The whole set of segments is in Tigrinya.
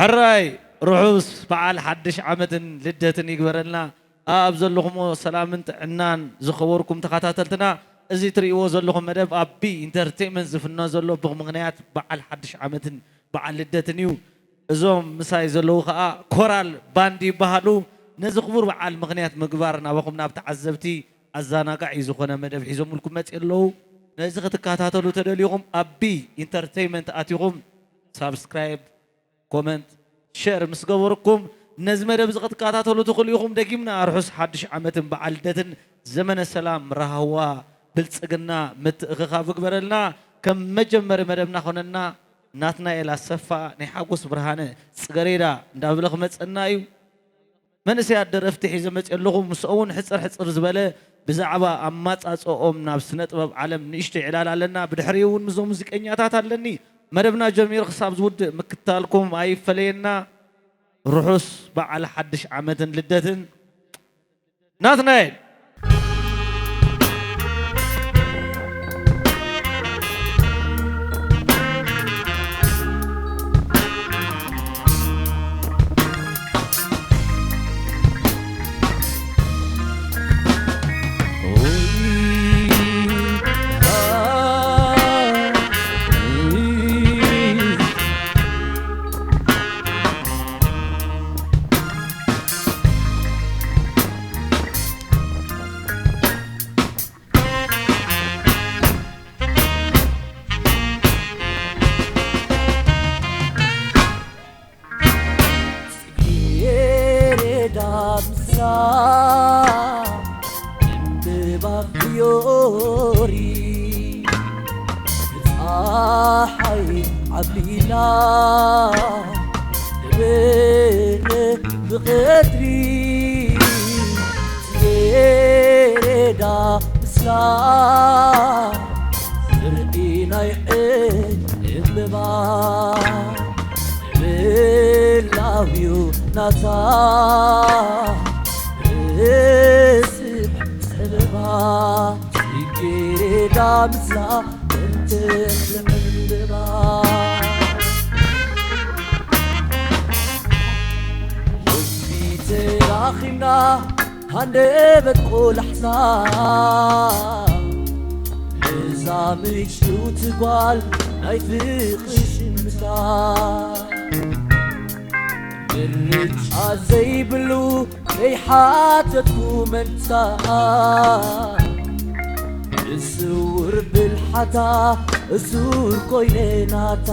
ሕራይ ርሑስ በዓል ሓድሽ ዓመትን ልደትን ይግበረልና። ኣብ ዘለኹሞ ሰላምን ጥዕናን ዝኸበርኩም ተኸታተልትና፣ እዚ ትርእይዎ ዘለኹም መደብ ኣብ ቢ ኢንተርቴይንመንት ዝፍኖ ዘሎ ብምኽንያት በዓል ሓድሽ ዓመትን በዓል ልደትን እዩ። እዞም ምሳይ ዘለዉ ኸኣ ኮራል ባንድ ይበሃሉ። ነዚ ክቡር በዓል ምኽንያት ምግባር ናባኹም ናብ ተዓዘብቲ ኣዘናጋዒ ዝኾነ መደብ ሒዞምልኩም መጺኦም ኣለዉ። ነዚ ክትከታተሉ ተደሊኹም ኣብ ቢ ኢንተርቴይንመንት ኣቲኹም ሳብስክራይብ፣ ኮመንት፣ ሸር ምስ ገበርኩም ነዚ መደብ እዚ ክትከታተሉ ትኽእሉ ኢኹም። ደጊምና ርሑስ ሓድሽ ዓመትን በዓል ልደትን ዘመነ ሰላም፣ ራህዋ፣ ብልጽግና፣ ምትእኽኻብ ይግበረልና። ከም መጀመሪ መደብና ኮነና ናትናኤል ኣሰፋ ናይ ሓጎስ ብርሃነ ጽገሬዳ እንዳበለ ክመጸና እዩ። መንእሰያት ደረፍቲ ሒዘ መጽእ ኣለኹ። ምስኦም እውን ሕጽር ሕጽር ዝበለ ብዛዕባ ኣማጻጽኦም ናብ ስነ ጥበብ ዓለም ንእሽቶ ዕላል ኣለና። ብድሕሪኡ እውን ምስዞም ሙዚቀኛታት ኣለኒ። መደብና ጀሚሩ ክሳብ ዝውድእ ምክታልኩም ኣይፈለየና። ርሑስ በዓል ሓድሽ ዓመትን ልደትን። ናትናኤል። ጽጌረዳ ምስላ ዕምበባ ፍዮሪ ብጸሓይ ዓብሊላ ደበነ ብቐትሪ ጽጌረዳ ምስላ ዘርኢ ናይ ዕምበባ ብላውዩ ናታ ርእስሕ ጸበባ ጽጌረዳ ምስላ እንተኽሊ ዕምበባ ልቢ ተራኺብና ሃንደበት ቆላሕታ ነዛ ምጭውቲ ጓል ናይ ፍቕሪ ሽምታ ምርጫ ዘይብሉ ከይሓተትኩ መንታ ብስውር ብልሓታ እሱር ኮይነ ናታ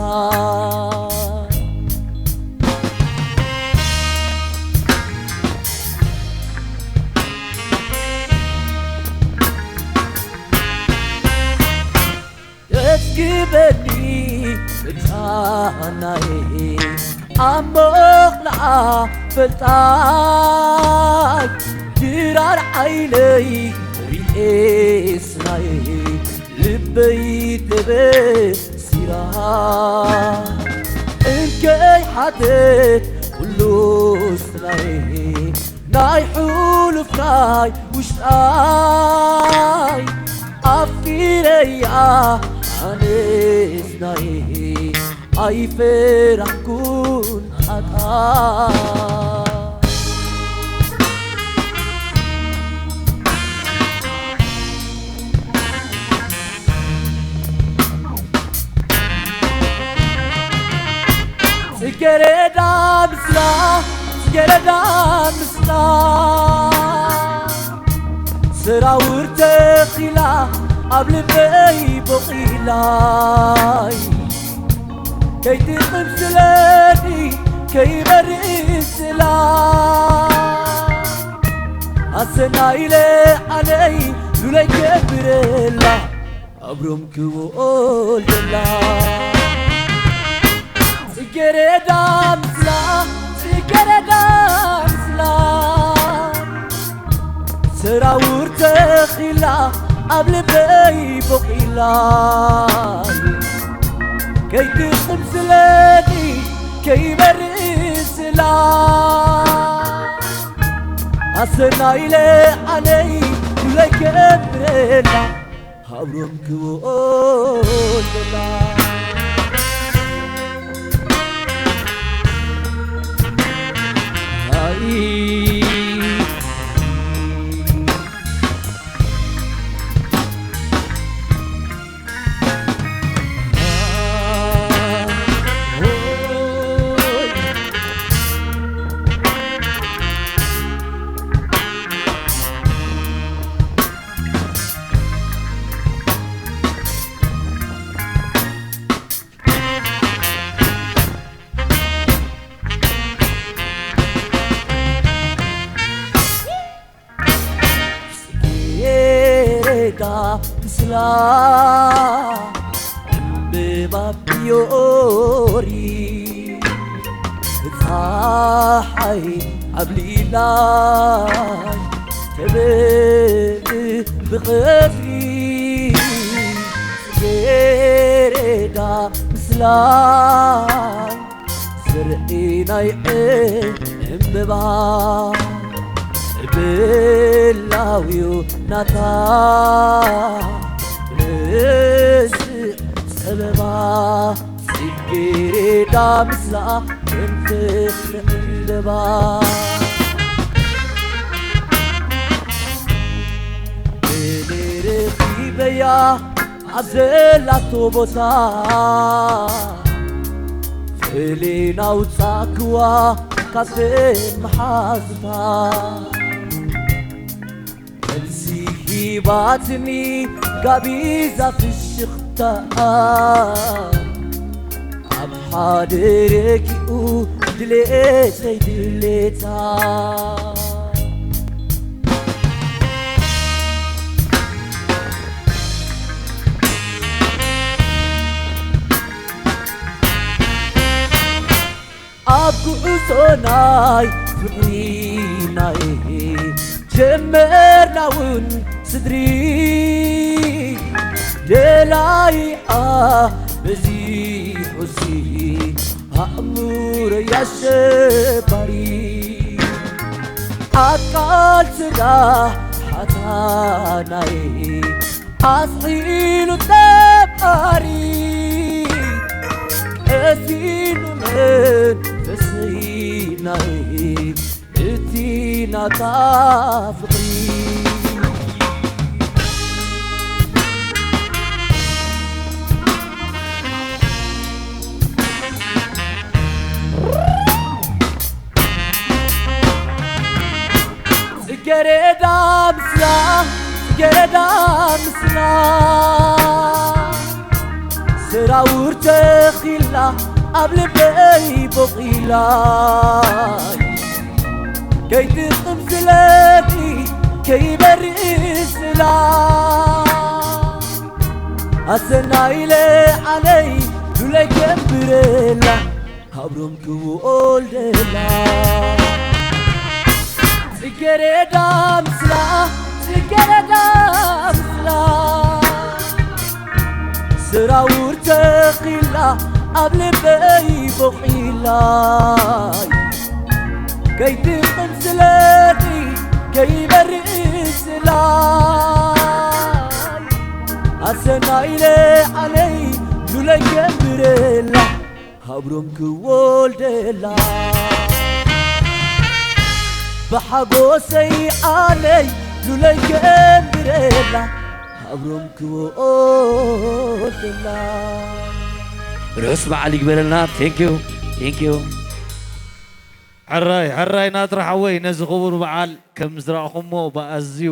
ተስግበኒ ብጻናይ ኣሞኽላኣ ፈልጣይ ድራር ዓይነይ ሪኤስናይ ልበይ ተበሲራ እንከይ ሓተት ኩሉስናይ ናይ ሕሉፍ ናይ ውሽጣይ ኣፍቂረያ ኣነስ ናይ ኣይፈራሕኩን ኣታ ጽጌረዳ ምስላ ጽጌረዳ ምስላ ሰራውር ተኺላ ኣብ ልበይ ቦቒላይ ከይትቕም ስለኒ ከይበርእ ስላ ኣሰና ኢለ ኣነይ ሉለይ ገብረላ ኣብሮም ክወልደላ ጽጌረዳ ምስላ ጽጌረዳ ምስላ ሰራውር ተኺላ ኣብ ልበይ ቦቒላ ከይትቕም ስለኒ ከይበርእ ስላ ኣሰና ኢለ ኣነይ ሉለይ ገብረላ ኣብሮም ክወልደላ ምስላ ዕምበባ ፊዮሪ ጸሓይ ኣብ ሊላይ ተበእ ብቐትሪ ጽጌረዳ ምስላይ ዘርኢ ናይ ዕምበባ ብላዊው ናታ ብንስእ ጸበባ ጽጌረዳ ምስላ ከም ፍቕሪ ዕምበባ እኔ ረኺበያ ኣብ ዘላቶ ቦታ ፍሌን ኣውጻእክዋ ካብ መሓዙታ መልሲ ሂባትኒ ጋቢዛ ፍሽኽታ ኣብ ሓደ ረኪኡ ድሌተይ ድሌታ ኣብ ጉዕዞ ናይ ፍቕሪ ናይ ጀመርና እውን ስድሪ ደላይኣ በዚሑሲ ኣእምሮ ያሸባሪ ኣቃል ስራሕ ሓታናይ ኣስዒሉ ጠባሪ ቀሲኑ መንፈሰይ ናይ እቲ ናታ ፍቕሪ ጽጌረዳ ምስላ ጽጌረዳ ምስላ ሰራውር ተኺላ ኣብ ልበይ ቦቒላ ከይትቕም ስለኒ ከይበርእ ስላ ኣሰናይ ለዓለይ ሉለይ ከንብረላ ሃብሮም ክወልደላ ጽጌረዳ ምስላ ጽጌረዳ ምስላ ሰራውር ተኺላ ኣብ ልበይ ቦኺላ ከይትቕም ስለኒ ከይበርእ ስላ ኣሰናይ ለዓለይ ሉለይ ከንብረላ ሃብሮም ክወልደላ ብሓጎሰይ ዓለይ ሉለይ ከንብረላ ሃብሮም ክወልደላ ርሑስ በዓል ይግበረልና። Thank you. Thank you. ሕራይ ሕራይ ናትራ ሓወይ ነዚ ክቡር በዓል ከም ዝረእኹሞ ብኣዝዩ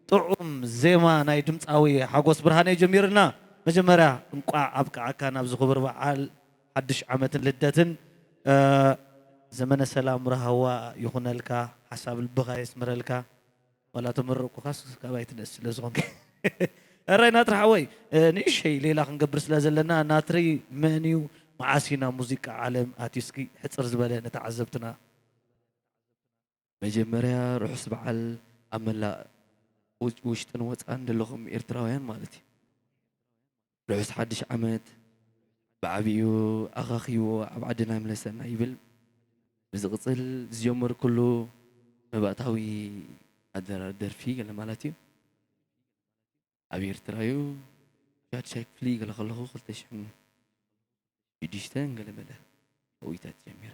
ጥዑም ዜማ ናይ ድምፃዊ ሓጎስ ብርሃነ ጀሚርና። መጀመርያ እንቋዕ ኣብቅዓካ ናብዚ ክቡር በዓል ሓድሽ ዓመትን ልደትን። እ፣ ዘመነ ሰላም ራህዋ ይኹነልካ፣ ሓሳብ ልብኻ የስምረልካ። ዋላ ተመረቅኩኻስ ካብ ኣይትንእስ ስለ ዝኾንክ። እራይ ናትሪ ሓወይ፣ እ፣ ንእሸይ ሌላ ክንገብር ስለ ዘለና ናትሪ መን እዩ መዓስ ኢና ሙዚቃ ዓለም ኣትዩስኪ ሕፅር ዝበለ ንተዓዘብትና። መጀመርያ ርሑስ በዓል ኣብ መላእ ውጭ-፣ ውሽጥን ወፃን ዘለኹም ኤርትራውያን ማለት እዩ። ርሑስ ሓድሽ ዓመት ብዓቢኡ ኣኻኺዎ ኣብ ዓድና ይምለሰና ይብል። ብዝቕጽል ዝጀመርኩሉ መባእታዊ ኣደራር ደርፊ ገለ ማለት እዩ። ኣብ ኤርትራ እዩ። ሻድሻይ ክፍሊ ገለ ከለኹ ክልተ ሽሕን ሽዱሽተን ገለ መለ ኣብኡ እዩ ጀሚረ።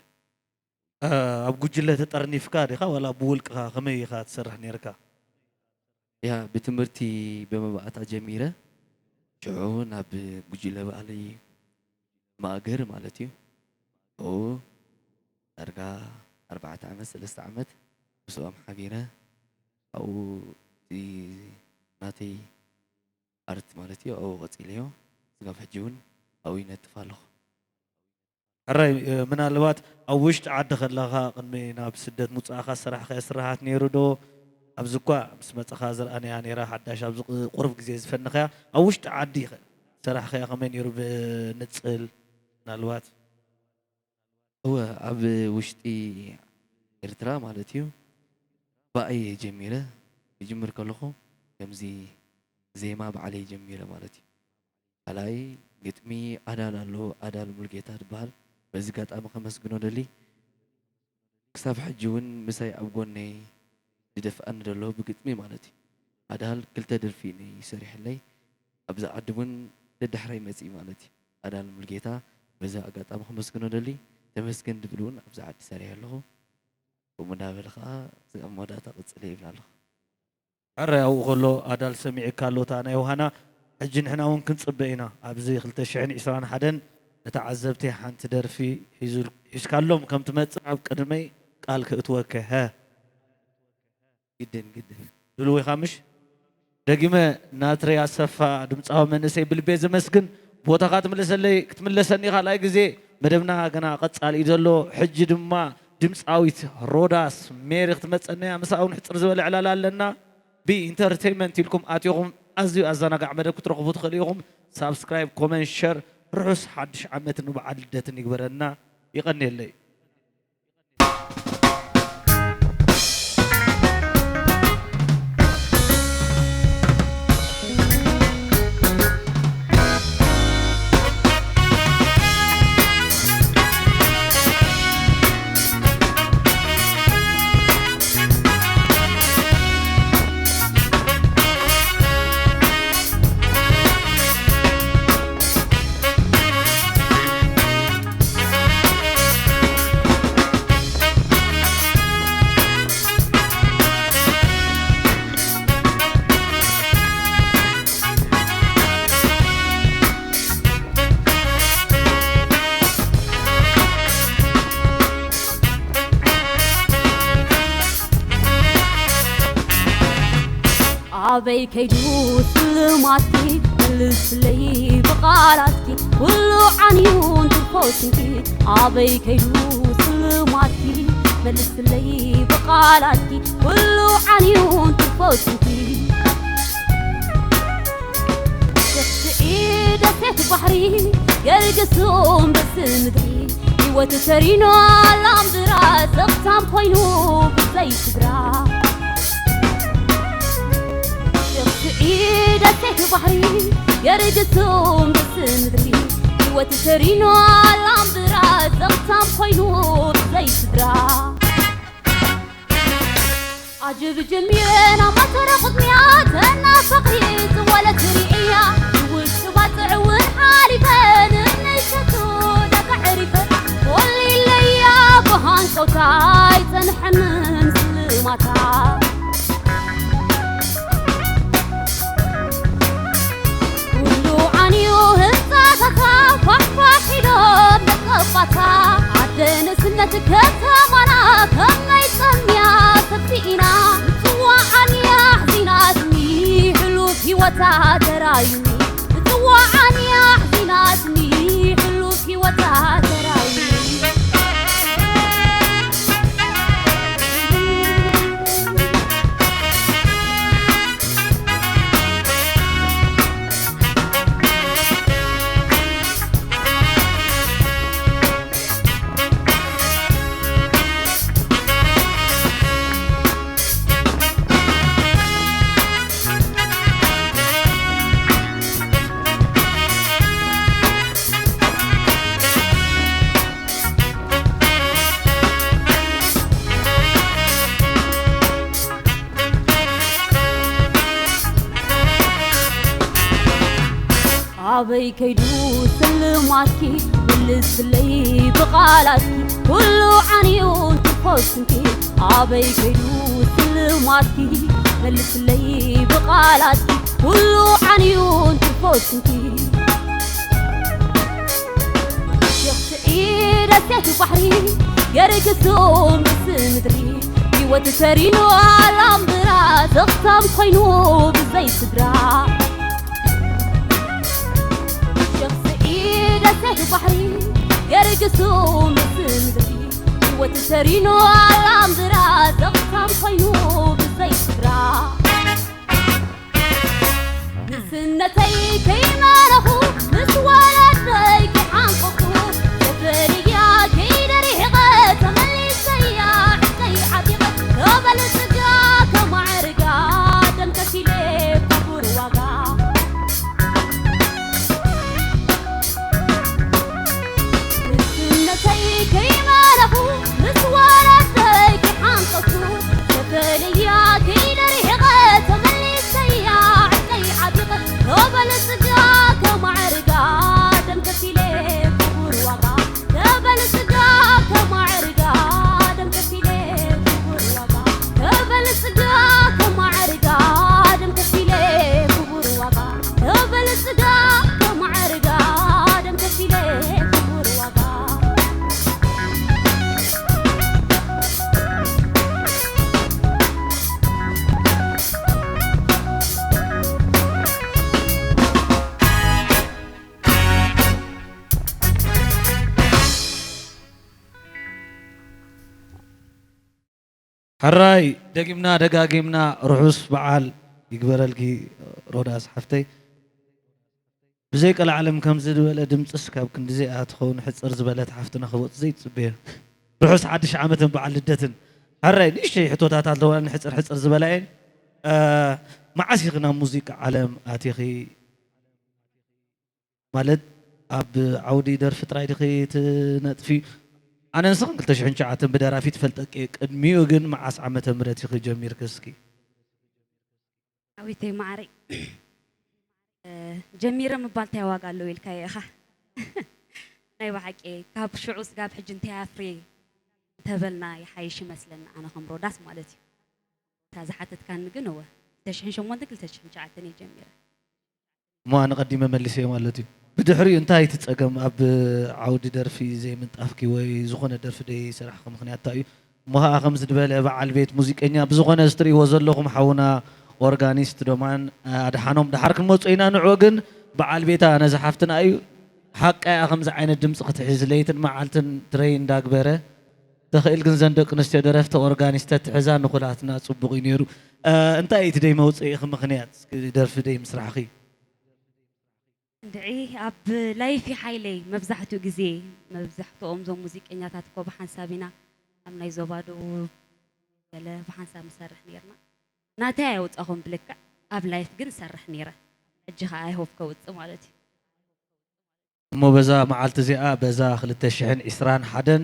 እ፣ ኣብ ጉጅለ ተጠርኒፍካ ዲኻ ዋላ ብውልቅኻ ከመይ ኢኻ ትሰርሕ ነይርካ? ያ፣ ብትምህርቲ ብመባእታ ጀሚረ፣ ሽዑ ናብ ጉጅለ ባህሊ ማእገር ማለት እዩ። ኣብኡ ዳርጋ ኣርባዕተ ዓመት፣ ሰለስተ ዓመት ምስኦም ሓቢረ፣ ኣብኡ እቲ ናተይ ኣርት ማለት እዩ፣ ኣብኡ ቀጺለዮ። ስጋብ ሕጂ እውን ኣብኡ ይነጥፍ ኣለኹ። ሕራይ፣ እ፣ ምናልባት ኣብ ውሽጢ ዓዲ ከለኻ ቅድሚ ናብ ስደት ምውጻእኻ ዝሰራሕካዮ ስራሓት ነይሩ ዶ? ኣብዚ እኳ ምስ መጻኻ ዝረኣናያ ነይራ፣ ሓዳሽ ኣብዚ ቁሩብ ግዜ ዝፈነኽያ፣ ኣብ ውሽጢ ዓዲ ኸ ሰራሕኽያ ከመይ ነይሩ? ብንጽል ምናልባት? እወ፣ ኣብ ውሽጢ ኤርትራ ማለት እዩ፣ ብኣይ እየ ጀሚረ። ክጅምር ከለኹ ከምዚ ዜማ ባዕለይ ጀሚረ ማለት እዩ። ካልኣይ ግጥሚ ኣዳል ኣሎ፣ ኣዳል ሙሉጌታ ዝበሃል። በዚ ኣጋጣሚ ከመስግኖ ደሊ። ክሳብ ሕጂ እውን ምሳይ ኣብ ጎነይ ዝደፍኣኒ ዘሎ ብግጥሚ ማለት እዩ። ኣዳል ክልተ ደርፊ እዩ ሰሪሕለይ። ኣብዚ ዓዲ እውን ደድሕረይ መፂኢ ማለት እዩ። ኣዳል ሙሉጌታ በዚ ኣጋጣሚ ከመስግኖ ደሊ። ተመስገን ድብል እውን ኣብዚ ዓዲ ሰሪሐ ኣለኹ። ከምኡ እንዳበለ ከዓ ኣብ መወዳእታ ቅፅል ይብል ኣለኹ። ሕራይ ኣብኡ ከሎ ኣዳል ሰሚዕካ ኣሎ እታ ናይ ዮሃና። ሕጂ ንሕና እውን ክንጽበ ኢና። ኣብዚ ክልተ ሽሕን ዕስራን ሓደን ንተዓዘብቲ ሓንቲ ደርፊ ሒዙ-፣ ሒዝካሎም ከም ትመጽእ ኣብ ቅድመይ ቃል ክእትወከ። ሀ። ግድን፣ ግድን። ድሉው ኢኻ ምሽ? ደጊመ ናትረይ ኣሰፋ ድምጻዊ መንእሰይ ብልቤ ዘመስግን። ቦታኻ ትምልሰለይ፣ ክትምለሰኒ ካልኣይ ግዜ። መደብና ገና ቀጻሊ እዩ ዘሎ። ሕጂ ድማ ድምጻዊት ሮዳስ ሜሪ ክትመጸና እያ። ምስኣ እውን ሕጽር ዝበለ ዕላል ኣለና። ቢ ኢንተርቴይንመንት ኢልኩም ኣትኹም ኣዝዩ ኣዘናጋዕ መደብ ክትረኽቡ ትኽእሉ ኢኹም። ሳብስክራይብ፣ ኮመንት፣ ሸር። ርሑስ ሓድሽ ዓመትን በዓል ልደትን ይግበረና። ይቐንየለይ። ኣበይ ከይዱ ስልማትኪ መልስለይ ብቓላትኪ ኩሉ ዓንዩ እንትርፎ ስንኪ ኣበይ ከይዱ ስልማትኪ መልስለይ ብቓላትኪ ኩሉ ዓንዩ እንትርፎ ስንኪ ስዕስዒ ደሴት ባሕሪ ገርግሱ እምብሲ ምድሪ ህይወት ተሪኖ ኣላምብራ ዘኽታም ኮይኑ ብዘይ ስድራ ስዕስዒ ደሴት ባሕሪ ገርግሱ እምብሲ ምድሪ ህይወት ተሪኖ ኣላምብራ ዘኽታም ኮይኑ ብዘይ ስድራ ኣጀብ ጀሚረን ኣብ ማተረ ቅድሚያ ተናፋቒ ዝወለት ርእያ ውሽጢ ባጽዕ እውን ሓሊፈን ንሸቱ ደቂ ዕሪፈን ኮሊለያ ብሃንቀውታ ኣይጸንሐንን ስልማታ ኩሉ ዓንዩ ህንጻታታ ፋሕፋሕ ኢሎም ደቀባታ ዓደ ንእስነት ከተማና ከመይ ጸምያ ሰፊእና ምጽዋዓን ያሕዚናትኒ ሕሉፍ ህይወታ ተራዩኒ ምጽዋዓን ያሕዚናትኒ ሕሉፍ ህይወታ ተራዩኒ ኣበይ ከይዱ ስልማትኪ ምልስለይ ብቓላትኪ ኩሉ ዓንዩ እንትርፎ ስንኪ ኣበይ ከይዱ ስልማትኪ መልስለይ ብቓላትኪ ኩሉ ዓንዩ እንትርፎ ስንኪ ሽኽቲ ኢደሴት ባሕሪ ገርግሱ ምስ ምድሪ ህይወት ተሪኑ ኣላምብራ ዘኽታም ኮይኑ ብዘይ ስድራ ሸኽሲ ኢደሴት ባሕሪ ገርግሱ ምስ ምድሪ ህይወት ተሪኑ ኣላምብራ ዘኽታም ኮይኑ ብዘይ ስድራ ንስነተይ ከይመረኹ ምስ ወለደይ ከይሓንቀኹ፣ ሰፈርያ ከይደሪቐ ተመሊሰያ ዕቀይ ዓጢቐ፣ ተበልጽጋ ተማዕርጋ ደም ከፊለ ክቡር ዋጋ። ንስነተይ ከይመረኹ ምስ ወለደይ ከይሓንቀኹ፣ ሰፈርያ ከይደሪቐ ተመሊሰያ ዕቀይ ዓጢቐ፣ ተበልጽጋ ተማዕርጋ ደም ከፊለ ክቡር ዋጋ። ተበልጽጋ ተማዕርጋ ደም ከፊለ ክቡር ዋጋ። ተበልጽጋ ተማዕርጋ ደም ከፊለ ክቡር ዋጋ። ተበልጽጋ ተማዕርጋ ደም ከፊለ ክቡር ዋጋ። ሕራይ፣ ደጊምና ደጋጊምና ርሑስ በዓል ይግበረልኪ ሮዳስ ሓፍተይ። ብዘይ ቀልዓለም ከምዚ ዝበለ ድምፅስ ካብ ክንዲዚኣ ትኸውን ሕፅር ዝበለት ሓፍትና ክወፅ ዘይትፅበዮ። ርሑስ ሓድሽ ዓመትን በዓል ልደትን። ሕራይ፣ ንእሽተይ ሕቶታት ኣለዋ፣ ሕፅር ሕፅር ዝበላ እየን። እ፣ መዓስ ኢኺ ናብ ሙዚቃ ዓለም ኣቲኺ? ማለት ኣብ ዓውዲ ደርፊ ጥራይ ዲኺ ትነጥፊ? ኣነ ንስኽን ክልተ ሽሕን ትሽዓተን ብደራፊ ትፈልጠኪ እየ። ቅድሚኡ ግን መዓስ ዓመተ ምህረት ኢኺ ጀሚርኪ እስኪ? ኣዊተይ ማዕረይ፣ እ፣ ጀሚረ ምባል እንታይ ዋጋ ኣለዎ ኢልካዮ ኢኻ። ናይ ብሓቂ ካብ ሽዑ ስጋብ ሕጂ እንታይ ኣፍርየ እንተበልና ይሓይሽ ይመስለኒ፣ ኣነ ከም ሮዳስ ማለት እዩ። እታ ዝሓተትካኒ ግን እወ፣ ክልተ ሽሕን ሸሞንተን ክልተ ሽሕን ትሽዓተን እየ ጀሚረ። እሞ ኣነ ቀዲመ መሊሰዮ ማለት እዩ። ብድሕሪኡ እንታይ እቲ ጸገም ኣብ ዓውዲ ደርፊ ዘይምንጣፍኪ ወይ ዝኾነ ደርፊ ደይሰራሕኺ ምኽንያት እንታይ እዩ? እሞ ኸኣ ከምዚ ዝበለ በዓል ቤት ሙዚቀኛ ብዝኾነ እዚ ትርእይዎ ዘለኹም ሓውና ኦርጋኒስት ዶማን ኣድሓኖም ደሓር ክንመጾ ኢና ንዕኡ ግን በዓል ቤታ ነዚ ሓፍትና እዩ ሓቃ እያ ከምዚ ዓይነት ድምጺ ክትሕዝ ለይትን መዓልትን ትረይ እንዳግበረ ተኽእል ግን ዘን ደቂ ኣንስትዮ ደረፍቲ ኦርጋኒስት ተትሕዛ ንኹላትና ጽቡቕ እዩ ነይሩ። እንታይ እዩ እቲ ደይ መውፅኢኺ ምኽንያት ደርፊ ደይ ምስራሕኺ? እንድዒ ኣብ ላይፊ ሓይለይ መብዛሕትኡ ግዜ መብዛሕትኦም እዞም ሙዚቀኛታት እኮ ብሓንሳብ ኢና ኣብ ናይ ዞባ ደቡብ ገለ ብሓንሳብ ንሰርሕ ነይርና። ናተይ ኣየውፃኹም ብልክዕ ኣብ ላይፍ ግን እሰርሕ ነይረ። ሕጂ ከዓ ኣይሆፕ ከውፅእ ማለት እዩ። እሞ በዛ መዓልቲ እዚኣ በዛ ክልተ ሽሕን ዕስራን ሓደን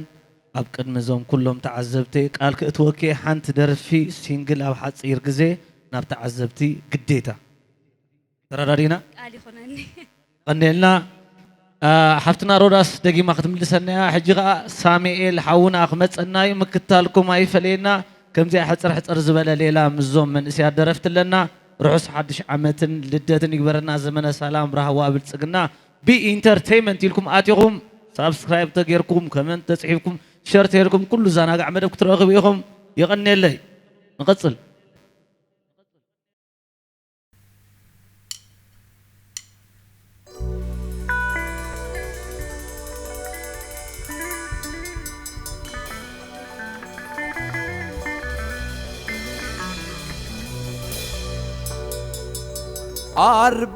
ኣብ ቅድሚ እዞም ኩሎም ተዓዘብቲ ቃል ክእትወኪ ሓንቲ ደርፊ ሲንግል ኣብ ሓፂር ግዜ ናብ ተዓዘብቲ ግዴታ ተረዳዲና ቃል ይኹነኒ። ቀንዴልና ሓፍትና ሮዳስ ደጊማ ክትምልሰና እያ። ሕጂ ከዓ ሳሙኤል ሓውና ክመፀና እዩ። ምክታልኩም ኣይፈለየና። ከምዚኣ ሕፅር ሕፅር ዝበለ ሌላ ምስዞም መንእሰያት ደረፍቲ ኣለና። ርሑስ ሓድሽ ዓመትን ልደትን ይግበረና። ዘመነ ሰላም ራህዋ ብልፅግና ብኢንተርቴይመንት ኢልኩም ኣቲኹም ሳብስክራይብ ተጌርኩም ከመንት ተፅሒፍኩም ሸር ተጌርኩም ኩሉ ዛናጋዕ መደብ ክትረኽቡ ኢኹም። የቐንየለይ። ንቐፅል።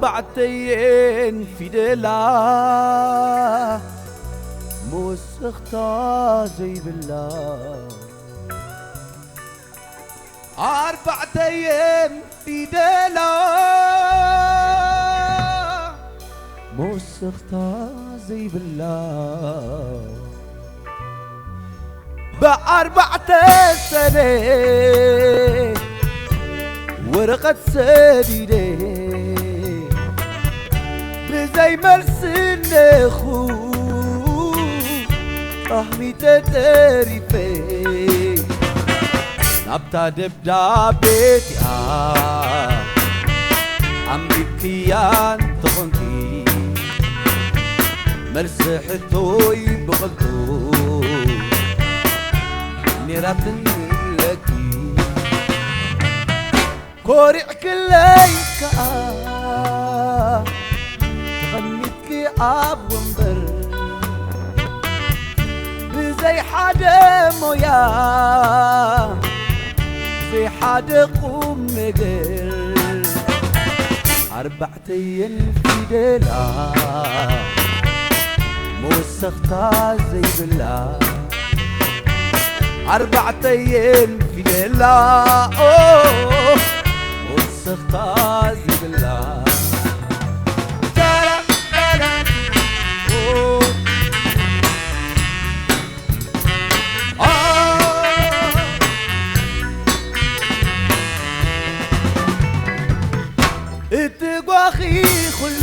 ኣርባዕተየን ፊደላ መወሰኽታ ዘይብላ ኣርባዕተየን ፊደላ መወሰኽታ ዘይብላ ብኣርባዕተ ሰነ ወረቐት ሰዲደ ብዘይ መልሲ እነኹ ጣህሚ ተጠሪፈ ናብታ ደብዳቤ እቲኣ ኣንቢብክያ እንተኾንኪ መልሲ ሕቶይ ብቐልጡ ኔራትኒ ለኪ ኮሪዕክለይ ከኣ ተቐሚጥኪ ኣብ ወንበር ብዘይ ሓደ ሞያ ሓደ ቁም ነገር ኣርባዕተየን ፊደላ መወሰኽታ ዘይብላ ኣርባዕተየን ፊደላ ኦ መወሰኽታ ዘይብላ ዳራ ዳራ ኦ እቲ ጓኺ ኩሉ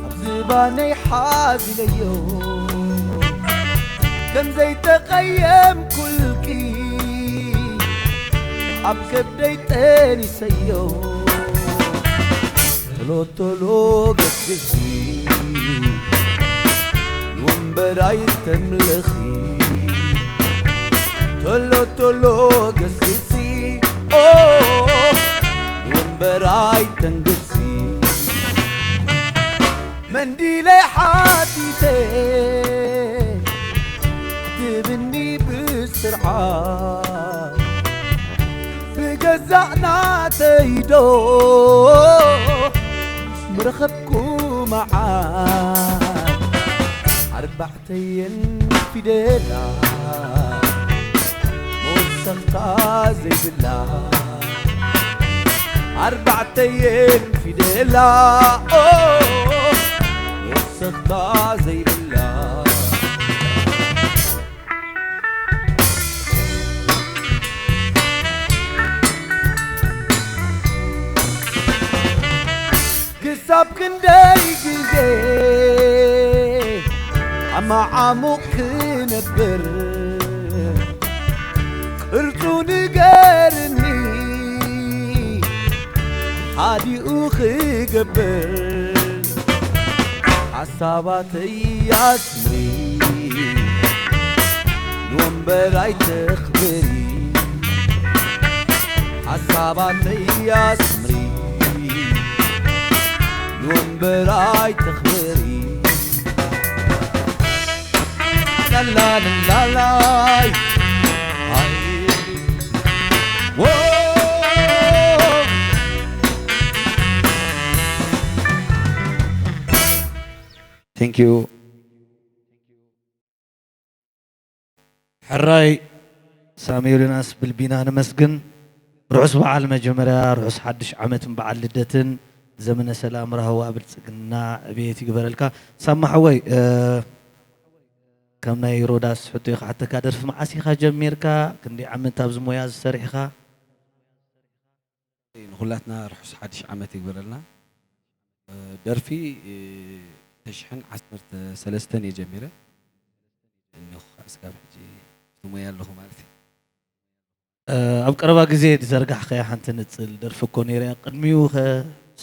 ኣብ ዝባነይ ሓዚለዮ ከም ዘይተቐየምኩልኪ ኣብ ከብደይ ጠኒሰዮ ቶሎ ቶሎ ገስግሲ ንወንበር ኣይተምልኺ ቶሎ ቶሎ ገስግሲ ኦ ንወንበር ኣይተንግሲ መንዲለይ ሓቲተ ትብኒ ብስርዓት ብገዛእ ናተይዶ ምረኸብኩ መዓት ኣርባዕተየን ፊደላ መወሰኽታ ዘይብላ ኣርባዕተየን ፊደላ ኦ መወሰኽታ ዘይብላ ክሳብ ክንደይ ግዜ ኣማዓሙቕ ክነብር ቅርጹ ንገርኒ ሓዲኡ ክገብር ሓሳባተይ ኣስምሪ ንወንበር ኣይተኽብሪ ሓሳባተይ ኣስምሪ ንወንበር ኣይተኽብሪ ላላላላይ Thank you. ሕራይ ሳሚ ዮናስ ብልቢና ነመስግን። ርሑስ በዓል መጀመርያ፣ ርሑስ ሓድሽ ዓመትን በዓል ልደትን፣ ዘመነ ሰላም፣ ራህዋ፣ ብልጽግና፣ ዕብየት ይግበረልካ። ሳማ ሓወይ፣ እ፣ ከም ናይ ሮዳስ ሕቶ ክሓተካ፣ ደርፊ መዓስ ኢኻ ጀሚርካ? ክንደይ ዓመት ኣብዚ ሞያ ዝሰርሕ ኢኻ? ንኹላትና ርሑስ ሓድሽ ዓመት ይግበረልና። እ፣ ደርፊ፣ እ፣ ክልተ ሽሕን ዓሰርተ ሰለስተን እየ ጀሚረ። እነሆ እስካብ ሕጂ እቲ ሞያ ኣለኹ ማለት እዩ። እ፣ ኣብ ቀረባ ግዜ ዝዘርጋሕካያ ሓንቲ ንጽል ደርፊ እኮ ነይራ እያ። ቅድሚኡ ኸ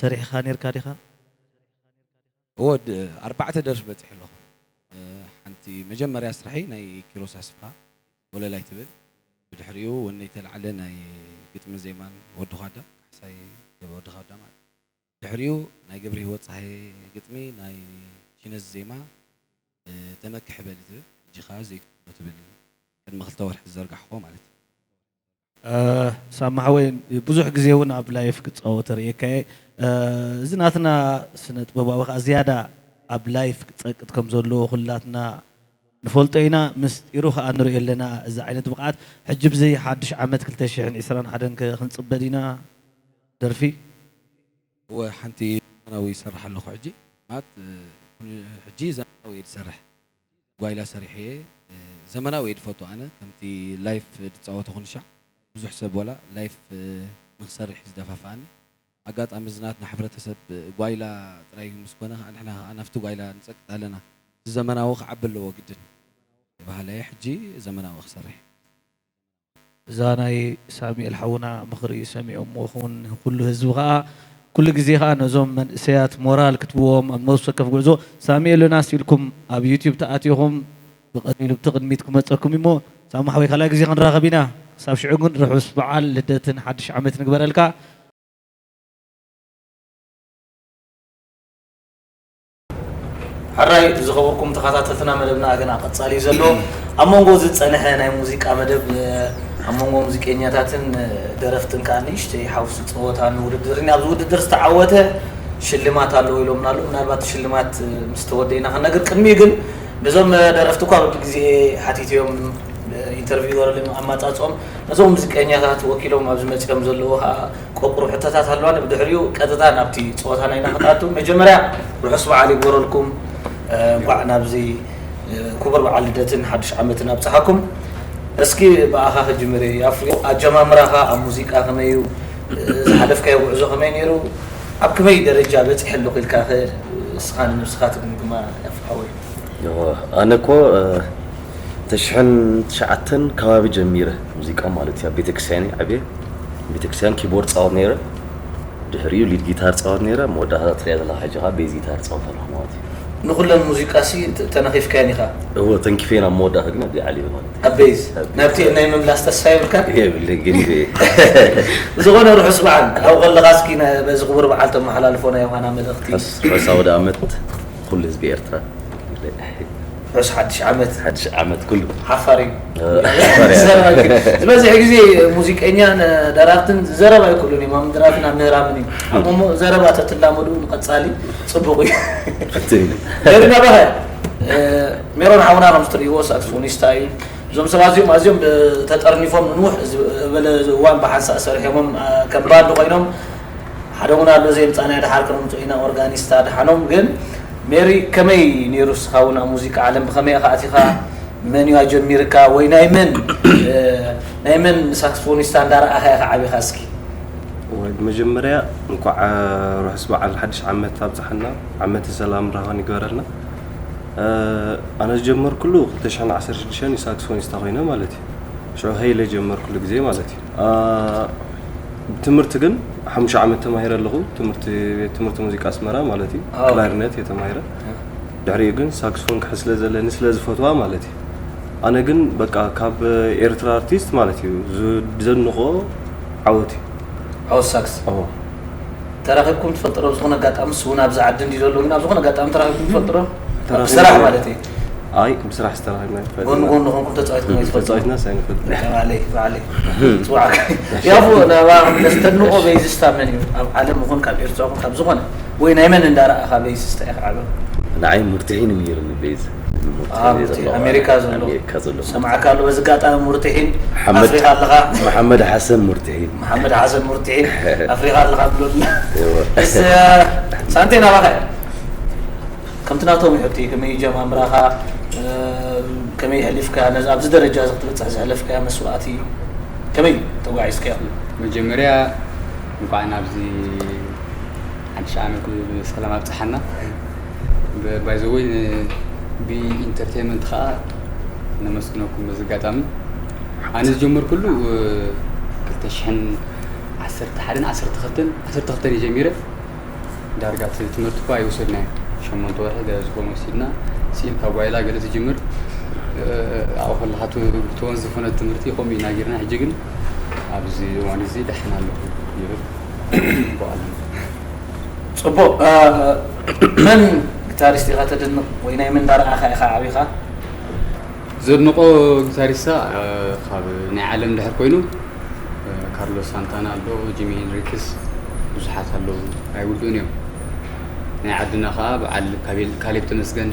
ሰሪሕኻ ነይርካ ዲኻ? እወ፣ ድ-፣ ኣርባዕተ ደርፊ በጺሐ ኣለኹ። እ፣ ሓንቲ መጀመርያ ስራሐይ ናይ ኪሮስ ኣስፍሃ ወለላይ ትብል። ብድሕሪኡ ወነይ ተላዕለ ናይ ግጥምን ዜማን ወዲ ዃዳ፣ ካሕሳይ ወዲ ዃዳ ማለት እዩ። ድሕሪኡ ናይ ገብረ ህይወት ጸሃየ ግጥሚ፣ ናይ ሺነዝ ዜማ፣ እ፣ ተመክሕ በሊ ትብል፣ እጅኻ ዘይትብሎ ትብል፣ ቅድሚ ክልተ ወርሒ ዝዘርጋሕዎ ማለት እዩ። እ፣ ሳማ ሓወይ፣ ብዙሕ ግዜ እውን ኣብ ላይፍ ክጻወት ርእየካ እየ። እ፣ እዚ ናትና ስነ ጥበባዊ ከኣ ዝያዳ ኣብ ላይፍ ክጸቅጥ ከም ዘለዎ ኩላትና ንፈልጦ ኢና፣ ምስጢሩ ከኣ ንርእዮ ኣለና። እዚ ዓይነት ብቕዓት ሕጂ ብዚ ሓድሽ ዓመት ክልተ ሽሕን ዕስራን ሓደን ከ ክንጽበ ዲና ደርፊ? እወ፣ ሓንቲ ዘመናዊ ይሰርሕ ኣለኹ ሕጂ። ማለት፣ እ፣ ኩሉ ሕጂ ዘመናዊ እየ ዝሰርሕ። ጓይላ ሰሪሐ እየ። እ፣ ዘመናዊ እየ ዝፈቱ ኣነ። ከምቲ ላይፍ ዝጻወቶ ኩሉ ሻዕ ብዙሕ ሰብ ዋላ ላይፍ፣ እ፣ ንክሰርሕ እዩ ዝደፋፍኣኒ። ኣጋጣሚ እዚ ናትና ሕብረተሰብ ጓይላ ጥራይ ምስ ኮነ ከኣ ንሕና ከኣ ናብቲ ጓይላ ንጸቅጥ ኣለና። እዚ ዘመናዊ ክዓቢ ኣለዎ ግድን። ባህለየ ሕጂ ዘመናዊ ክሰርሕ። እዛ ናይ ሳሙኤል ሓውና ምኽሪ ሰሚዖምዎ ክውን ኩሉ ህዝቢ ከኣ ኩሉ ግዜ ከኣ ነዞም መንእሰያት ሞራል ክትብዎም ኣብ ነብሲ ወከፍ ጉዕዞ ሳሙኤል ዮናስ ኢልኩም ኣብ ዩቲዩብ ተኣቲኹም ብቐሊሉ ብቲ ቅድሚት ክመጸኩም እሞ ሳሙ ሓወይ ካልኣይ ግዜ ክንራኸብ ኢና። ክሳብ ሽዑ ግን ርሑስ በዓል ልደትን ሓድሽ ዓመት ንግበረልካ። ሕራይ ዝኸበርኩም ተኸታተልትና መደብና ገና ቀጻሊ እዩ ዘሎ። ኣብ መንጎ ዝጸንሐ ናይ ሙዚቃ መደብ፣ እ፣ ኣብ መንጎ ሙዚቀኛታትን ደረፍትን ከዓ ንእሽተይ ሓውሲ ጸወታን ውድድርን፣ ኣብዚ ውድድር ዝተዓወተ ሽልማት ኣለዎ ኢሎምና ኣለዉ። ምናልባት ሽልማት ምስ ተወደኢና ክነግር፣ ቅድሚኡ ግን ነዞም ደረፍቲ እኳ በብግዜ ሓቲተዮም ኢንተርቪው ገረሎም ኣማጻጽኦም፣ ነዞም ሙዚቀኛታት ወኪሎም ኣብዚ መጺኦም ዘለዉ ከዓ ቆቁሩ ሕቶታት ኣለዋ። ብድሕሪኡ ቀጥታ ናብቲ ጸወታና ኢና ክኣቱ። መጀመርያ ርሑስ በዓል ይግበረልኩም። እንኳዕ ናብዚ ክቡር በዓል ልደትን ሓድሽ ዓመትን ኣብጽሓኩም። እስኪ ብኣኻ ክጅምር እየ። ኣፍሪዮ፣ ኣጀማምራኻ ኣብ ሙዚቃ ከመይ እዩ? ዝሓለፍካዮ ጉዕዞ ከመይ ነይሩ? ኣብ ከመይ ደረጃ በጺሐ ኣለኹ ኢልካ ከ እስኻ ንነብስኻ ትግምግማ? ያፍሓወይ። እወ፣ ኣነ እኮ፣ እ፣ ተሽሕን ትሽዓተን ከባቢ ጀሚረ ሙዚቃ ማለት እዩ። ኣብ ቤተክርስትያን እየ ዓብየ። ቤተክርስትያን ኪቦርድ ጻወት ነይረ። ድሕሪኡ ሊድ ጊታር ጻወት ነይረ። መወዳእታ ትሪኣ ዘለኻ ሕጂ ኸኣ ቤዝ ጊታር ጻወት ኣለኹ ማለት እዩ። ንኹለን ሙዚቃ ሲ ተ-፣ ተነኺፍካየን ኢኻ? እወ፣ ተንኪፈን ኣብ መወዳእታ ግን ኣብዚኣ ዓልየ ማለት እዩ። ኣብ ቤዝ? ኣብ ቤዝ። ናብቲ ናይ ምምላስ ተስፋ የብልካን? የብለይን፣ ገዲፈ እየ። ዝኾነ ርሑስ በዓል። ኣብኡ ከለኻ እስኪ ነ-፣ በዚ ክቡር በዓል ተመሓላልፎ ናይ ዮሃና መልእኽቲ። ርሑስ፣ ርሑስ ኣውደ ዓመት ኩሉ ህዝቢ ኤርትራ። ርሑስ ሓድሽ ዓመት። ሓድሽ ዓመት ኩሉ። ሓፋር እዩ። እ፣ ሓፋር እዩ። ዘረባ እዩ። ዝበዝሕ ግዜ ሙዚቀኛን ደራፍትን ዘረባ ኣይክእሉን እዮም። ኣብ ምድራፍን ኣብ ምህራምን እዩ። ኣብ ሞሞ ዘረባ ተትላመዱ ንቐጻሊ ጽቡቕ እዩ። ፍትን እዩ። ሜሮን ኣባኸ፣ እ፣ ሜሮን ሓውና ከም እትርእይዎ ሳክስፎኒስታ እዩ። እዞም ሰባት እዚኦም ኣዝዮም፣ እ፣ ተጠርኒፎም ንንውሕ ዝበለ እዋን ብሓንሳእ ሰሪሖሞም፣ እ፣ ከም ባንድ ኮይኖም ሓደ እውን ኣሎ፣ ዘየምጻእናዮ፣ ደሓር ክነምጽኦ ኢና። ኦርጋኒስት ኣድሓኖም። ግን ሜሪ፣ ከመይ ነይሩ ንስኻ እውን ኣብ ሙዚቃ ዓለም ብኸመይ ኢኻ ኣቲኻ? መን እዩ ኣጀሚርካ? ወይ ናይ መን፣ እ፣ ናይ መን ሳክስፎኒስታ እንዳረኣኻ ኢኻ ዓቢኻ እስኪ? ወይ፣ መጀመርያ እንኳዕ፣ እ፣ ርሑስ በዓል ሓድሽ ዓመት ኣብጽሓና። ዓመተ ሰላም ራህዋን ይግበረልና። እ፣ ኣነ ዝጀመርኩሉ ክልተ ሽሕን ዓሰርተ ሽዱሽተን እዩ ሳክስፎኒስታ ኮይነ ማለት እዩ። ሽዑ ሄይለ ጀመርኩሉ ግዜ ማለት እዩ። አ፣ ትምህርቲ ግን ሓሙሽተ ዓመት ተማሂረ ኣለኹ። ትምህርቲ፣ ቤት ትምህርቲ ሙዚቃ ኣስመራ ማለት እዩ። ኣዎ። ክላሪነት እየ ተማሂረ። ኣዎ። ድሕሪኡ ግን ሳክስፎን ክሕዝ ስለ ዘለኒ፣ ስለ ዝፈትዋ ማለት እዩ። ኣነ ግን በቃ ካብ ኤርትራ ኣርቲስት ማለት እዩ ዝ-፣ ዘድንቖ ዓወት እዩ። ዓወት ሳክስ። ኣዎ። ተራኺብኩም ትፈልጡ ዶ? ኣብ ዝኾነ ኣጋጣሚ፣ ንሱ እውን ኣብዚ ዓዲ እንድዩ ዘሎ፣ ግን ኣብ ዝኾነ ኣጋጣሚ ተራኺብኩም ትፈልጡ ዶ? ተራኺብና ብስራሕ ማለት እዩ። ኣይ፣ ብስራሕ ዝተራኸብና ኣይንፈልጥን። ጎኒ ጎኒ ኾንኩም ተጻዊትኩም ኣይትፈልጡን? ተጻዊትናስ ኣይንፈልጥን። ባዕለይ፣ ባዕለይ። ጽዋዕካ። ያፉ፣ ናባኻ ክምለስ፣ ተድንቖ ቤይዝስታ መን እዩ? ኣብ ዓለም ይኹን ካብ ኤርትራ ይኹን ካብ ዝኾነ፣ ወይ ናይ መን እንዳረኣኻ ቤይዝስታ ኢኻ ዓቢ? ንዓይ ሙርትሒን እዩ ነይሩኒ ቤይዝ። ሙርትሒን አ፣ እዩ ሙርትሒን፣ ዘለዎ። ኣሜሪካ ዘሎ። ኣሜሪካ ዘሎ። ሰማዕካ ኣሎ። በዚ ኣጋጣሚ ሙርትሒን ሓመድ፣ ኣፍሪኻ ኣለኻ። መሓመድ ሓሰን ሙርትሒን። መሓመድ ሓሰን ሙርትሒን ኣፍሪኻ ኣለኻ ብሎና። እወ። እስ፣ ሳንቴ ናባኻ እያ። ከምቲ ናቶም ይሕቲ፣ ከመይ ጀማምራኻ፣ እ፣ ከመይ የሕሊፍካ፣ ነዚ ኣብዚ ደረጃ እዚ ክትበጽሕ ዘሕለፍካያ መስዋእቲ፣ ከመይ ተጓዒዝካዮ? መጀመርያ እንኳዕ ናብዚ ሓድሽ ዓመት ብሰላም ኣብጽሓና። ብ-፣ by the way፣ ን-፣ ቢ ኢንተርቴይንመንት ኸኣ ነመስግነኩም በዚ ኣጋጣሚ። ኣነ ዝጀመርኩሉ፣ እ፣ ክልተ ሽሕን ዓሰርተ ሓደን ዓሰርተ ክልተን፣ ዓሰርተ ክልተን እየ ጀሚረ። ዳርጋ እቲ ትምህርቲ እኳ ኣይወሰድናዮን። ሸሞንተ ወርሒ ገለ ዝኾነ ወሲድና፣ ስኢልካ ጓይላ ገለ ትጅምር። እ፣ ኣብኡ ከለኻ ት-፣ ትወን ዝኾነት ትምህርቲ ከምኡ ኢና ጌርና። ሕጂ ግን ኣብዚ እዋን እዚ ደሓን ኣለኹ ይብል። ጽቡቕ። እ፣ መን ጊታሪስት ኢኻ ተድንቕ ወይ ናይ መን እንዳረኣኻ ኢኻ ዓቢኻ? ዘድንቖ ጊታሪስታ፣ እ፣ ካብ ናይ ዓለም ድሕር ኮይኑ፣ እ፣ ካርሎስ ሳንታና ኣሎ፣ ጂሚ ሄንሪክስ፣ ብዙሓት ኣለዉ፣ ኣይውድኡን እዮም። ናይ ዓድና ኸኣ በዓል ካቤል-፣ ካሌብ ተመስገን፣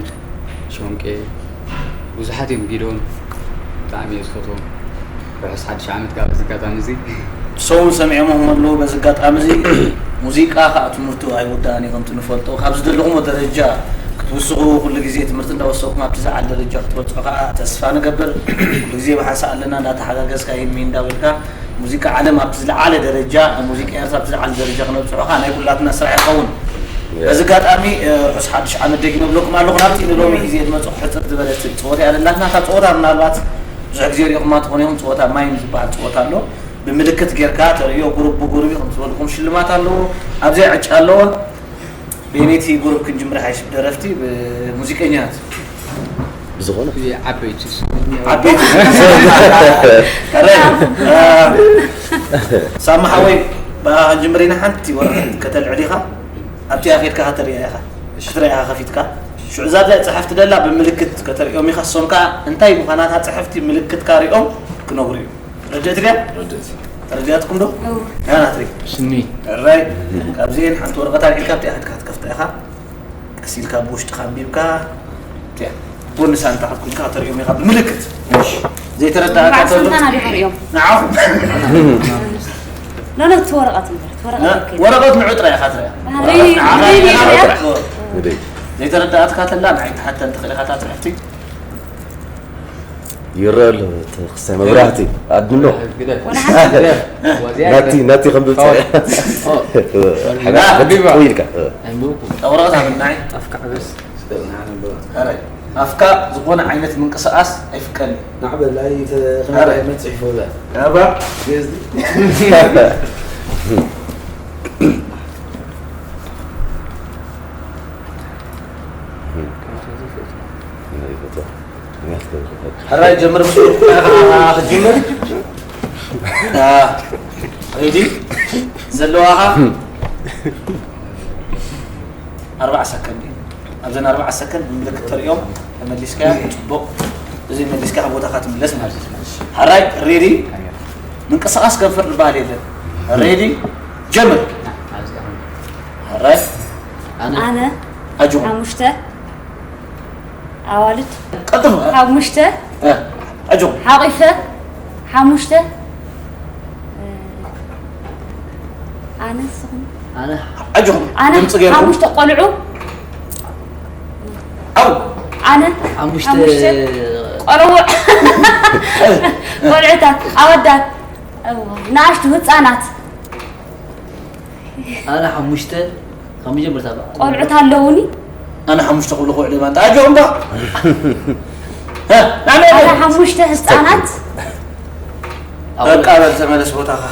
ሾንቄ፣ ብዙሓት እዮም፣ ጊዶን፣ ብጣዕሚ እየ ዝፈትዎም። ርሑስ ሓድሽ ዓመት ከኣ በዚ ኣጋጣሚ እዚ። ሰውን ሰሚዖምኹም ኣለዉ። በዚ ኣጋጣሚ እዚ፣ ሙዚቃ ኸኣ ትምህርቱ ኣይውዳእን እዩ። ከምቲ ንፈልጦ፣ ካብ ዝደለኹሞ ደረጃ ክትውስኹ፣ ኩሉ ግዜ ትምህርቲ እንዳወሰኹም ኣብቲ ዝዓል ደረጃ ክትበጽሑ ኸኣ ተስፋ ንገብር። ኩሉ ግዜ ብሓንሳእ ኣለና፣ እንዳተሓጋገዝካ፣ ሂሚ እንዳበልካ፣ ሙዚቃ ዓለም ኣብቲ ዝለዓለ ደረጃ፣ ሙዚቃ ኤርትራ ኣብቲ ዝለዓለ ደረጃ ክነብጽሖ ኸኣ ናይ ኩላትና ስራሕ ይኸውን። በዚ ኣጋጣሚ፣ እ፣ ርሑስ ሓድሽ ዓመት ደጊመ እብለኩም ኣለኹ። ናብቲ ንሎሚ ግዜ ዝመጽእ ሕጽር ዝበለት ጸወታ እያ ዘላትና። እታ ጸወታ ምናልባት ብዙሕ ግዜ ሪእኹማ ትኾኑ ኢኹም፣ ጸወታ ማይም ዝበሃል ጸወታ ኣሎ። ብምልክት ጌርካ ተርእዮ፣ ጉሩብ ብጉሩብ እዩ፣ ከምቲ ዝበልኩም ሽልማት ኣለዎ። ኣብዚኣ ዕጫ ኣለዎ። በየነይቲ ጉሩብ ክንጅምር ይሓይሽ? ብደረፍቲ፣ ብሙዚቀኛታት? ብዝኾነ። ዓበይቲ። ዓበይቲ። ሕራይ። እ፣ ሳማ ሓወይ፣ ብኣኻ ክንጅምር ኢና። ሓንቲ ወረቐት ከተልዕል ኢኻ። ኣብቲኣ ኬድካ ከተርእያ ኢኻ። ክትርእያ ኢኻ ከፊትካ። ሽዑ እዛ ጽሕፍቲ ደላ ብምልክት ከተርእዮም ኢኻ። እሶም ከኣ እንታይ ምዃና እታ ጽሕፍቲ ምልክትካ ሪኦም ክነግሩ እዮም። ረድእት ድያ? ረድእት። ተረዲኣትኩም ዶ? እው። ያ ናትሪ። ሽኒ። ራይ። ካብዚኤን ሓንቲ ወረቐት ኣልዒልካ ኣብቲኣ ክትካ ትከፍታ ኢኻ። ቀስ ኢልካ ብውሽጥኻ ኣንቢብካ፣ እቲኣ ጎኒ ሳንጣ ክትኩንካ ከተርእዮም ኢኻ ብምልክት። እሺ። ዘይተረዳእካ እንኳዕ ተሎ። ሳንታና ዲኻ ርእዮም? ንዓኹም። ኖ፣ ኖ፣ እቲ ወረቐት እምበር፣ እቲ ወረቐት ና-፣ ኣይከይድን። ወረቐት ንዑ ጥራይ ኢኻ ትርእያ። ኣይ፣ ወረቐት ንዓኻ ኣይ፣ ኢኻ ኣይ፣ ትርእያ። ኣይ። ዘይተረዳእካ ተላ ንዓይ ትሓተን ትኽእል ኢኻ እታ ጽሕፍቲ። ይረአ ኣሎ እቲ ክስታይ መብራህቲ ኣድሎ። ግደፍ። ወላ ሓደ። ግደፍ። ናቲ፣ ናቲ ከም ብልጽ። ኦ። ኦ። ሓቢባ። ሓቢባ። ቆይ ኢልካ። እ። ኣይምውኩ። ወረቐት ሃበኒ። ኣፍካ ዕበስ። ኣረ፣ ኣፍካ ዝኾነ ዓይነት ምንቅስቓስ ኣይፍቀድን። ናዕ በል፣ ኣይ፣ ተ-፣ ኣረ። ከመይ መጽሒፎ እዛ? ኣባ። ገዝ-፣ ሕራይ ጀምር፣ ምስ ወልኩ ኢኻ ክትጅምር። አ፣ ሬዲ ዘለዋኻ ኣርባዓ ሰከንድ እዩ። ኣብዘን ኣርባዓ ሰከንድ ምልክት ተርእዮም፣ ተመሊስካ ጽቡቕ፣ እዚ መሊስካ ካብ ቦታኻ ትምለስ ማለት እዩ። ሕራይ ሬዲ፣ ምንቅስቓስ ከንፈር ዝበሃል የለን። ሬዲ ጀምር። ሕራይ ኣነ ኣነ ኣጆ ሓሙሽተ ኣዋልድ ቀጥሉ። ሓሙሽተ እ፣ ኣጆ ሓቂፈ ሓሙሽተ እ፣ ኣነ ስኹም ኣነ ኣጆ ኣነ ድምፂ ገይርኩም ሓሙሽተ ቆልዑ ኣው ኣነ ሓሙሽተ ሓሙሽተ ቆልዑ ቆልዑታት ኣወዳት እዋ፣ ንኣሽቱ ህፃናት ኣነ ሓሙሽተ ካብ መጀመርታ በቃ። ቆልዑት ኣለውኒ። ኣነ ሓሙሽተ ክብሉ ክውዕሉ እባ። እንታይ ኣጆኹም እባ። እ፣ ኣነ ኣነ ሓሙሽተ ህፃናት። በቃ በል ተመለስ ቦታኻ።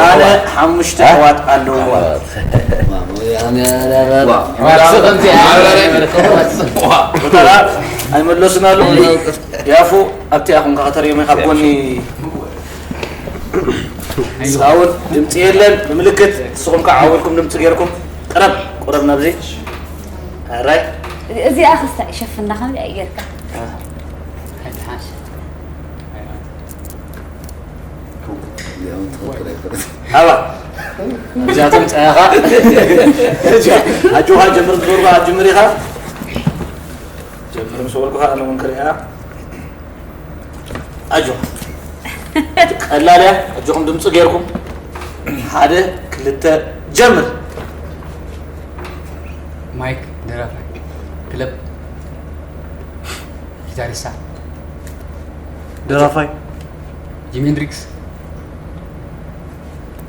ኣነ ሓሙሽተ ኣሕዋት ኣለውኒ። ኣሕዋት። ኣነ፣ ኣነ፣ ኣነ፣ ዋ፣ ኣነ፣ ኣነ፣ ኣነ፣ ኣነ፣ ዋ። ቦታኻ ኣይመለሱን ኣለዉ። ያፉ ኣብቲ ኣኹም ከተርእዮም ካብ ጎኒ እስኻውን ድምፂ የለን። ብምልክት ንስኹም ከዓ ዓው ኢልኩም ድምፂ ገይርኩም ቅረብ፣ ቁረብ ናብዚ። ሕራይ። እዚኣ ክስታ ይሸፍና ከምዚ ኣየርካ። አ። ኣይትሓሽ። ሃባ። እዚኣቶም ፀያኻ። ኣጆኻ ጀምር፣ ብዞርባ ጅምር ኢኻ። ጀምር ምስ በልኩኻ ኣነ እውን ክሪኣ። ኣጆ። ቀላል እያ። ኣጆኹም ድምፂ ጌርኩም። ሓደ፣ ክልተ፣ ጀምር። ማይክ ደራፋይ። ክለብ ጊታሪስታ። ደራፋይ። ጂሚ ሄንድሪክስ።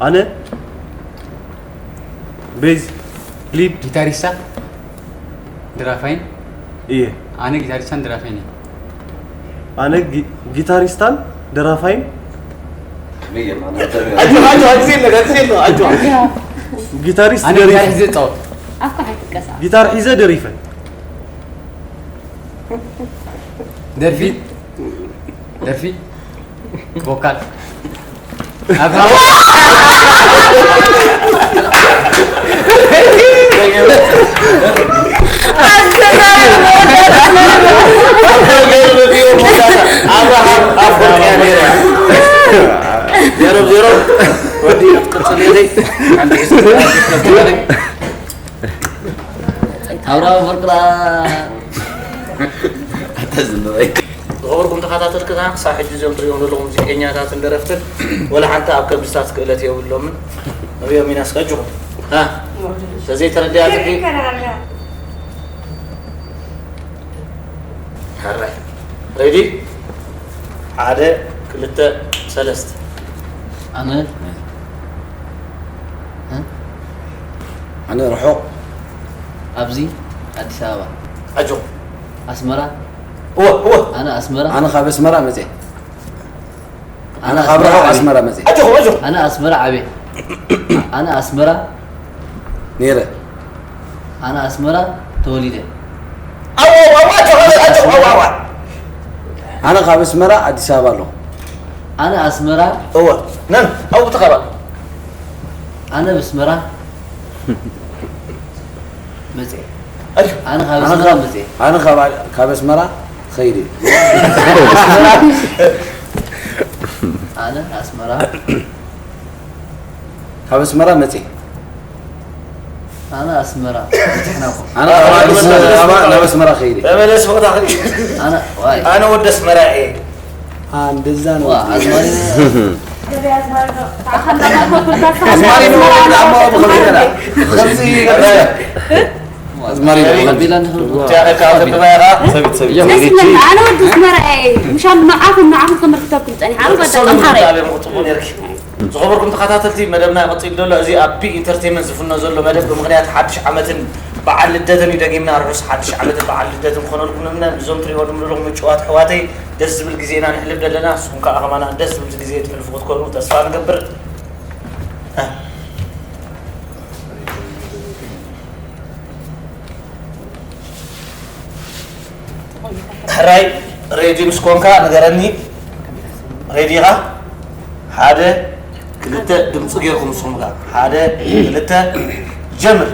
ኣነ ቤዝ ሊድ። ጊታሪስታ። ደራፋይን እየ። ኣነ ጊታሪስታን ደራፋይን እየ። ኣነ ጊ-፣ ጊታሪስታን ደራፋይን። ኣጆ፣ ኣጆ፣ ኣጆ፣ ኣጆ፣ ኣጆ፣ ኣጆ። ጊታሪስት ኣነ ደሪፈ። ጊታር ሒዘ እጻወት። ኣፍካ ኣይትቀሳ። ጊታር ሒዘ ደሪፈ። ደርፊ፣ ደርፊ፣ ቮካል። ኣብ ኣበይ? ዜሮ ዜሮ። ወዲ ክትቅጽል ኢኺ። ሓንቲ ሒዝካ ክትከፍትለይ። ኣብርሃም ወርቅላ። ኣታ ዝንበይ። ዝኸበርኩም ተኸታተልትና፣ ክሳብ ሕጂ እዞም ትሪእዎም ዘለኹም ሙዚቀኛታትን ደረፍትን፣ ወላ ሓንቲ ኣብ ከብድታት ክእለት የብሎምን። ንሪኦም ኢና እስከ ኣጆኹም። ሃ? ተዘይተረዲኣትኪ? ሕራይ። ሬዲ? ሓደ፣ ክልተ፣ ሰለስተ። ኣነ፣ እ? ኣነ ርሑቕ። ኣብዚ ኣዲስ ኣበባ። ኣጆ። ኣስመራ። እወ፣ እወ። ኣነ ኣስመራ። ኣነ ካብ ኣስመራ መፅየ። ኣነ ኣነ ካብ ኣስመራ ርሑቕ ዓብየ። ኣስመራ መፅየ። ኣጆ፣ ኣጆ። ኣነ ኣስመራ ዓብየ። ኣነ ኣስመራ ነይረ። ኣነ ኣስመራ ተወሊደ። ኣው፣ ኣው፣ ኣው፣ ኣጆ፣ ኣጆ፣ ኣጆ፣ ኣው፣ ኣው፣ ኣው። ኣነ ካብ ኣስመራ ኣዲስ ኣበባ ኣለኹ። ኣነ ኣስመራ እወ፣ ነን፣ ኣብኡ ተኸባል። ኣነ ብስመራ መፅየ። ኣጆ። ኣነ ካብ ኣነ ኣስመራ ካብ፣ መፅየ። ኣነ ካብ፣ ካብ ኣስመራ ኸይደ። ኣስመራ፣ ኣነ ኣስመራ። ካብ ኣስመራ መፅእ። ኣነ ኣስመራ። ኣነ ካብ ኣዲስ ኣበባ ናብ ኣስመራ ከይደ። ተመለስ ቦታ ኣነ ዋይ ኣነ ወደ ኣስመራ እየ። እንደዛ ነው። ዋ ኣዝማሪ ኣስማሪ ንወለድ ኣብ መቐቡ ከመይ ገና ከምዚ ኣዝማሪ ቀቢላ ንኽርዱ ትያኸካ ትብላ ኢኻ። ደስ ይብለኒ። ኣነ ወዲ ኣስመራ እየ። ምሻ ንዓኹም ንዓኹም ከመልክተኩም ፀኒሓ። ኣነ በቃ ጠንካራ እየ። ዝኸበርኩም ተኸታተልቲ መደብና ይቕፅል ዘሎ። እዚ ኣብ ቢ ኢንተርቴንመንት ዝፍኖ ዘሎ መደብ ብምኽንያት ሓድሽ ዓመትን በዓል ልደትን እዩ። ደጊምና ርሑስ ሓድሽ ዓመትን በዓል ልደትን ክኾነልኩም ንምነ። እዞም ትሪእዎ ድምድኹም ምጭዋት ኣሕዋተይ ደስ ዝብል ግዜ ኢና ንሕልፍ ዘለና። ንስኹም ከዓ ከማና ደስ ዝብል ግዜ ትሕልፉ ክትኮኑ ተስፋ ንገብር። ሕራይ ሬዲ ምስ ኮንካ ንገረኒ። ሬዲ ኢኻ? ሓደ ክልተ ድምፂ ጌርኩም ንስኹም ከ ሓደ ክልተ ጀምር።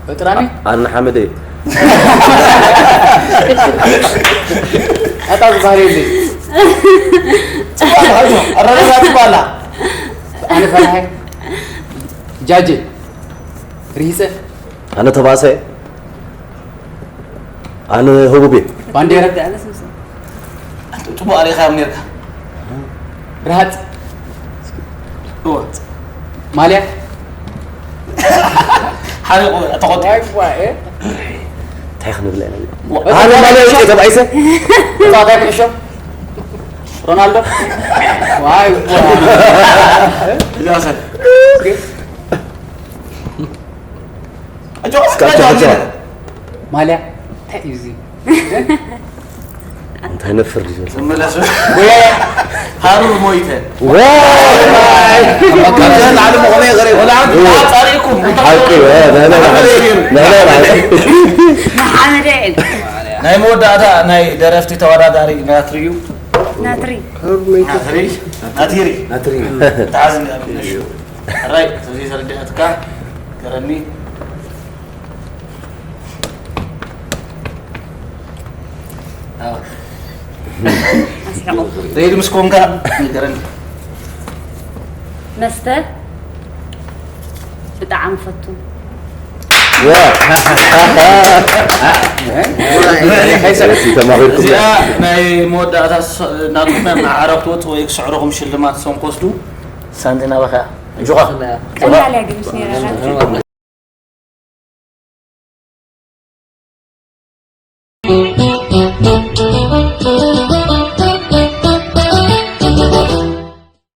በጥራሚ ኣነ ሓመደ ኣታ ዝበሃል የለ ኣረጋጋ ትባላ ኣነ ፈራሐ ጃጀ ርሂፀ ኣነ ተባሰ ኣነ ህቡብ እየ ባንዴራ ፅቡቅ ኣሪኻዮም ኔርካ። ረሃፅ ማልያ ሓደ ተቆጢ እንታይ ክንብል ኢና ኣነ ማልያ ውፅእ ተባኢሰ ተፃዋታይ ኩዕሾ ሮናልዶ ዋይ ጃሰን እስካቸው ብቻ ማልያ እንታይ እዩ እዚ እንታይ ነፍር ድዩ ዝመለሱ ሃሩር ሞይተ ዋይ ላዕሊ መኾነ ይቕረ ወላ ሓንቲ ፃሪእኩም ሓቂ ንሓመደ ናይ መወዳእታ ናይ ደረፍቲ ተወዳዳሪ ናትሪ እዩ። ናትሪ ናትሪ ናቲሪ ናትሪ ተዓዝኒ ራይ እዚ ተረዲኣትካ ገረኒ ሬዲ ምስ ኮንካ ንገረኒ መስተ ብጣዕሚ ፈቱ ተማኺርኩም እዚኣ ናይ መወዳእታ ናትኩም ናይ መዓረ ክትወፅእ ወይ ክስዕረኹም ሽልማት ሰም ክወስዱ ሳንቲና በኸ ጆኻ ቀላል እያ ግን ነራ